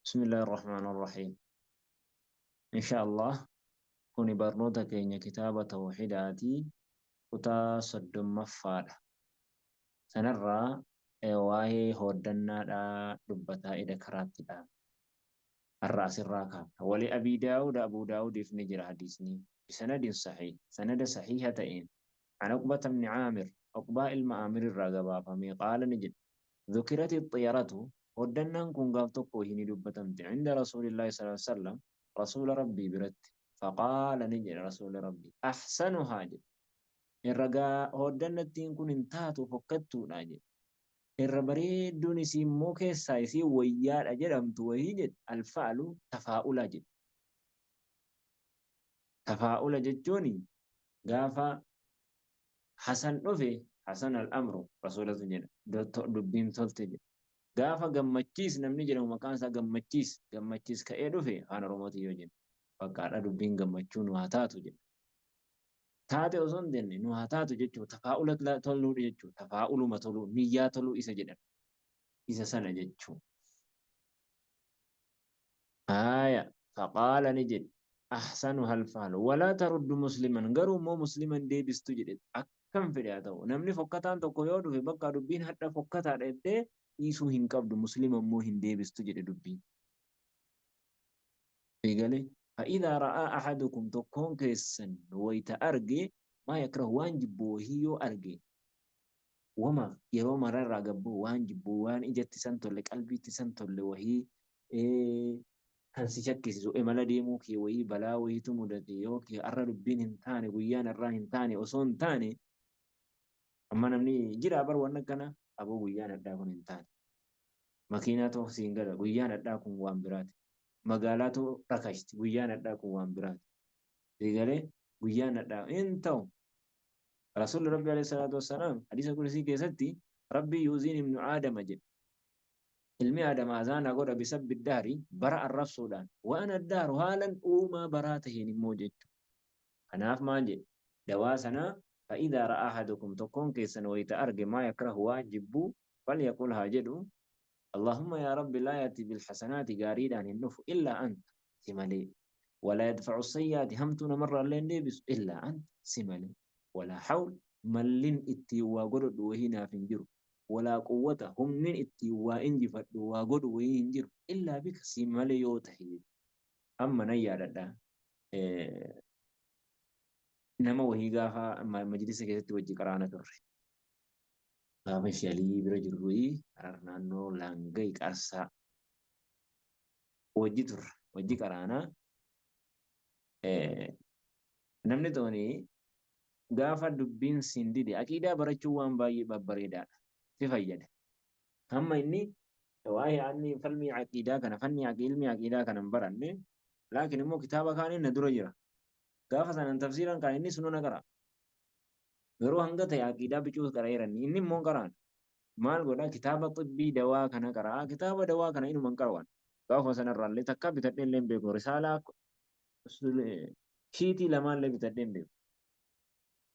بسم الله الرحمن الرحيم. إن شاء الله kuni barnoota keenya kitaaba tawhiidaatii kutaa 30ffaadha. Sanarraa waa'ee hooddannaadhaa dubbataa ida karaatti dhaabne. Har'a asirraa kaafna. Wali Abii Daawuda, Abuu Daawudiif ni jira hadiisni bisanadin sahiih, sanada sahiiha ta'een, an Uqbata bni Aamir, Uqbaa ilma Aamir irraa gabaafamee, qaala ni jedhe, dhukirati xiyaratu, hooddannaan kun gaaf tokko wahii ni dubbatamte, inda Rasuulillaahi sallallaahu aleyhi wasallam, Rasuula Rabbii biratti, faqaala ni jedhe Rasuulli Rabbii, ahsanuhaa jedhe, irra gaa hooddannattiin kun hin taatu, fokkattuudha jedhe. Irra bareedduun isii immoo keessaa isii wayyaadha jedhamtu wahii jedhe, alfa'lu tafaa'ula jedhe. Tafaa'ula jechuun gaafa Hasan dhufe, Hasan al-amru Rasuulatu jedha, dubbiin tolte jedhe. Gaafa Gammachiis namni jedhamu, maqaan isaa Gammachiis, Gammachiis ka'ee dhufe, afaan Oromootiin yoo jennu, bakka har'a dubbiin gammachuu nu haa taatu jedha. Taate osoo hin jenne nu haa taatu jechuun tafaa'ula toluudha jechuudha. Tafaa'uluma toluu, niyyaa toluu isa jedhan. Isa sana jechuudha. Haaya, faqaala ni jedhe, ahsanuha alfaalu walaa taruddu musliman, garuu immoo musliman deebistu jedhe, akkam fedhe haa ta'u. Namni fokkataan tokko yoo dhufe bakka dubbiin hadha fokkataadha jettee dhiisuu hin qabdu, muslima immoo hin deebistu jedhe dubbiin. Eegale, fa'idhaa ra'aa ahadukum, tokkoon keessan wayita arge, maa yakrahu, waan jibbu wahii yoo arge, wama yeroo mara irraa gabbu waan jibbu, waan ijatti isan tolle, qalbiitti isan tolle wahii, kan si shakkisiisu, imala deemuu kee wahii balaa wahiitu mudate yookiin har'a dubbiin hin taane, guyyaan har'aa hin taane osoo hin taane, amma namni jira bar waan akkana, aboo guyyaan hadhaa kun hin taane. Makiinaatu siin gala, guyyaan hadhaa kun waan biraati. Magaalaatu rakashti, guyyaan hadhaa kun waan biraati. Eegalee guyyaan hadhaa hin ta'u. Rasuulli Rabbi alayhi salaatu wassalaam hadiisa qudsii keessatti Rabbii yuuziin ibnu Aadama jedhe. Ilmi Aadama azaanaa godha, bisabbi dahri, bara arrabsuudhaan, waan addaaru haalan uumaa baraa taheen immoo jechu. Kanaaf maal jedhe? Dawaa sanaa, fa'idaa ra'aa ahadukum, tokkoon keessan wayita arge, maa yakrahu, waan jibbuu, falyaqul, haa jedhu, Allahumma, yaa Rabbi, laa ya'ti bilhasanaati, gaariidhaan hin dhufu, illaa anta, si malee, walaa yadfa'u sayyi'aati, hamtuu namarraa illee hin deebisu, illaa anta, si malee, walaa hawl, mallin ittiin waa godhodhu wahii naaf hin jiru, walaa quwwata, humnin ittiin waa injifadhu, waa godhu wahii hin jiru, illaa bika, si malee yoo tahe. Amma nan yaadadha, nama wahii gaafa majlisa keessatti wajji qaraana turre. Gaafa shalii bira jirru wahii Harar naannoo Laangayi Qarsaa wajji turre, wajji qaraanaa. Namni tooni gaafa dubbiin siin dide, aqiidaa barachuun waan baay'ee babbareedaadha. Si fayyada. Hamma inni waa'ee anni falmii aqiidaa kana, fanni ilmi aqiidaa kana hin baranne, laakiin immoo kitaaba kaaniin na dura jira. Gaafa sanan tafsiiran kaan inni sunana qara. Garuu hanga ta'e aqiidaa bicuu qara'eera inni inni immoo hin qara'an. Maal godha, kitaaba xibbii dawaa kana qara'a, kitaaba dawaa kana inuma hin qara'an. Gaafuma sanarraa illee takkaa bitadhee illee hin beeku. Risaalaa shiitii lamaallee bitadhee hin beeku.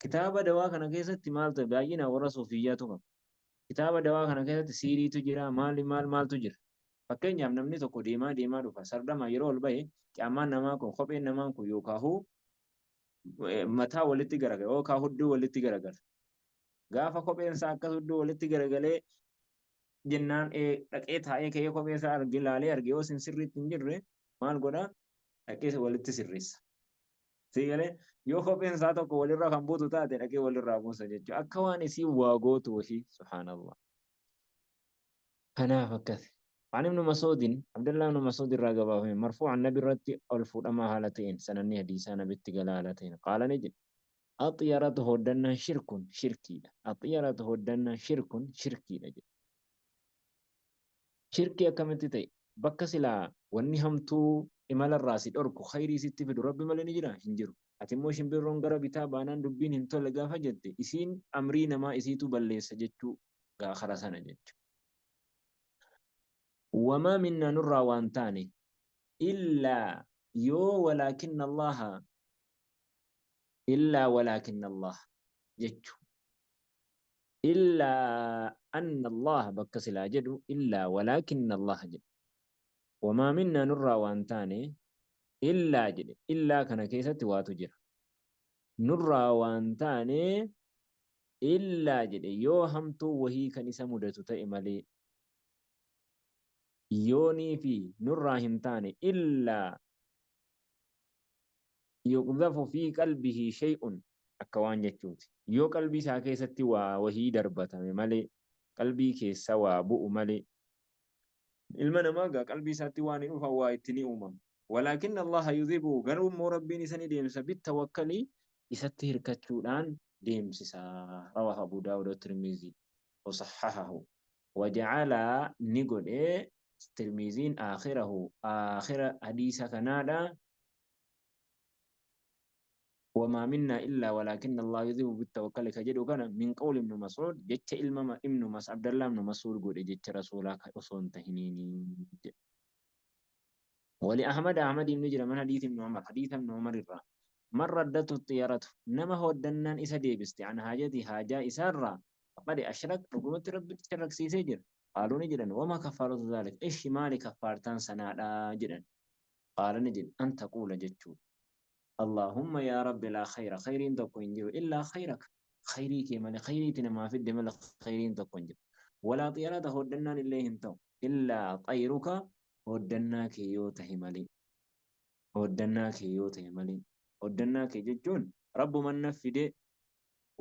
Kitaaba dawaa kana keessatti maal ta'e, baay'inaan warra suufiyyaatu qaba. Kitaaba dawaa kana keessatti siiriitu jira, maali maal maaltu jira. Fakkeenyaaf namni tokko deemaa deemaa dhufa. Sardamaa yeroo ol bahe caammaan namaa kun, kopheen namaa kun yookaan mataa walitti garagala yookaan hudduu walitti garagala. Gaafa kopheen isaa akkas hudduu walitti garagalee jennaan dhaqee taa'ee ka'ee kophee isaa arge, laalee arge, yoo isin sirriitti hin jirre maal godha? Dhaqee walitti sirreessa. Sii galee? Yoo kopheen isaa tokko walirra kan buutu taate dhaqee walirraa buusa jechuudha. Akka waan isiin waa gootu wahii, subhaanallah. Kanaaf akkasi. An ibnu Masuudin, Abdullah ibnu Masuud irraa gabaafame, marfuu'an, nabi irratti ol fuudhamaa haala ta'een, sananni hadiisaa nabitti galaa haala ta'een, qaala ni jedhe, Axiyaratu, hooddannaan, shirkun, shirkiidha. Axiyaratu, hooddannaan, shirkun, shirkiidha jedhe. Shirkii akkamitti ta'e? Bakka silaa wanni hamtuu imalarraa si dhorku, khayrii sitti fidu Rabbi malee ni jiraa? Hin jiru. Ati immoo shimbirroon gara bitaa baanaan dubbiin hin tolle gaafa jette, isiin amrii namaa isiitu balleessa jechuu gaa kara sana jechu. Wamaa minnaa, nurraa waan taane, illaa yoo walaakinna Allaaha, illaa walaakinna Allaah jechu. Illaa anna Allaha bakka silaa jedhu illaa walaakinna Allaha jedhu. Wamaa minnaa nurraa waan taane illaa jedhe. Illaa kana keessatti waatu jira. Nurraa waan taane illaa jedhe yoo hamtuu wahii kan isa mudatu ta'e malee yoonii fi nurraa hin taane illaa yuqdhafu fi qalbihi shay'un akka waan jechuuti. Yoo qalbii isaa keessatti waa wahii darbatame malee, qalbii keessa waa bu'u malee. Ilma namaa gaa qalbii isaatti waan hin dhufan waa itti ni uumama. Walaakinna Allaha yudhibuhu garuu immoo Rabbiin isa ni deemsisa bittawakkali isatti hirkachuudhaan deemsisa. Rawahu Abu Daawud wa Tirmizii wa sahhahahu wa ja'ala ni godhe Tirmiziin aakhirahu aakhira hadiisa kanaadha. Wamaa minnaa illaa walaakinna Allaha yudhibu bittawakkali ka jedhu kana min qawli ibnu Mas'uud jecha ilma ibnu Mas Abdallah ibnu Mas'uud godhe jecha Rasuulaa ka osoo hin tahiniini jedhe. Wali Ahmad Ahmadiif ni jira man hadiisi ibnu Umar hadiisa ibnu Umar irraa man raddatu xiyaratu nama hooddannaan isa deebiste an haajati haajaa isaarraa faqad ashrak dhugumatti Rabbitti sharraksiisee jira. Qaaluu ni jedhan wama kaffaaratu zaalik ishi maali kaffaartaan sanaadha jedhan. Qaala ni jedhe an taquula jechuudha. Allaahumma yaa Rabbi laa khayra khayriin tokko hin jiru illaa khayraka khayrii kee malee khayrii itti namaa fidde malee khayriin tokko hin jiru. Walaa xiyarata hooddannaan illee hin ta'u illaa xayruka hooddannaa kee yoo tahe malee hooddannaa kee yoo tahe malee hooddannaa kee jechuun Rabbuman na fide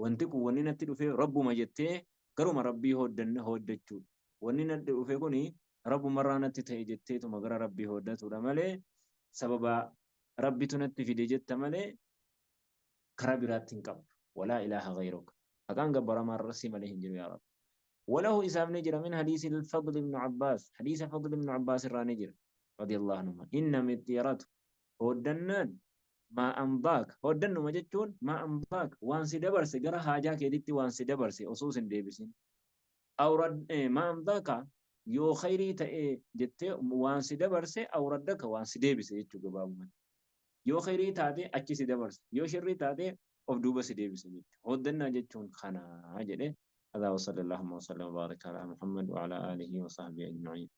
wanti kun wanni natti dhufe Rabbuma jettee garuma Rabbii hooddanna hooddachuudha. Wanni natti dhufe kuni Rabbumarraa natti ta'e jetteetuma gara Rabbii hooddatuudha malee sababa Rabbitu natti fide jetta malee karaa biraatti hin qabdu. Walaa ilaaha ghayruk. Haqaan gabbaramaan si malee hin jiru yaa Rabbi. Walahu isaaf ni jira min hadiisi Fadl ibn Abbaas. Hadiisa Fadl ibn Abbaas irraa ni jira. Radiyallahu anhuma. Inna mixxiratu. Hooddannaan maa amdaak. Hooddannuma jechuun maa amdaak waan si dabarse gara haajaa keetitti waan si dabarse osoo sin deebisin. Maa amdaaka yoo khayrii ta'e jettee waan si dabarse awraddaka waan si deebise jechuu gabaabumatti. Yoo khayrii taate achi si dabarsa. Yoo sharrii taate of duuba si deebisa jechuudha. Hooddannaa jechuun kana jedhe. هذا وصلى اللهم وسلم وبارك على محمد وعلى آله وصحبه أجمعين.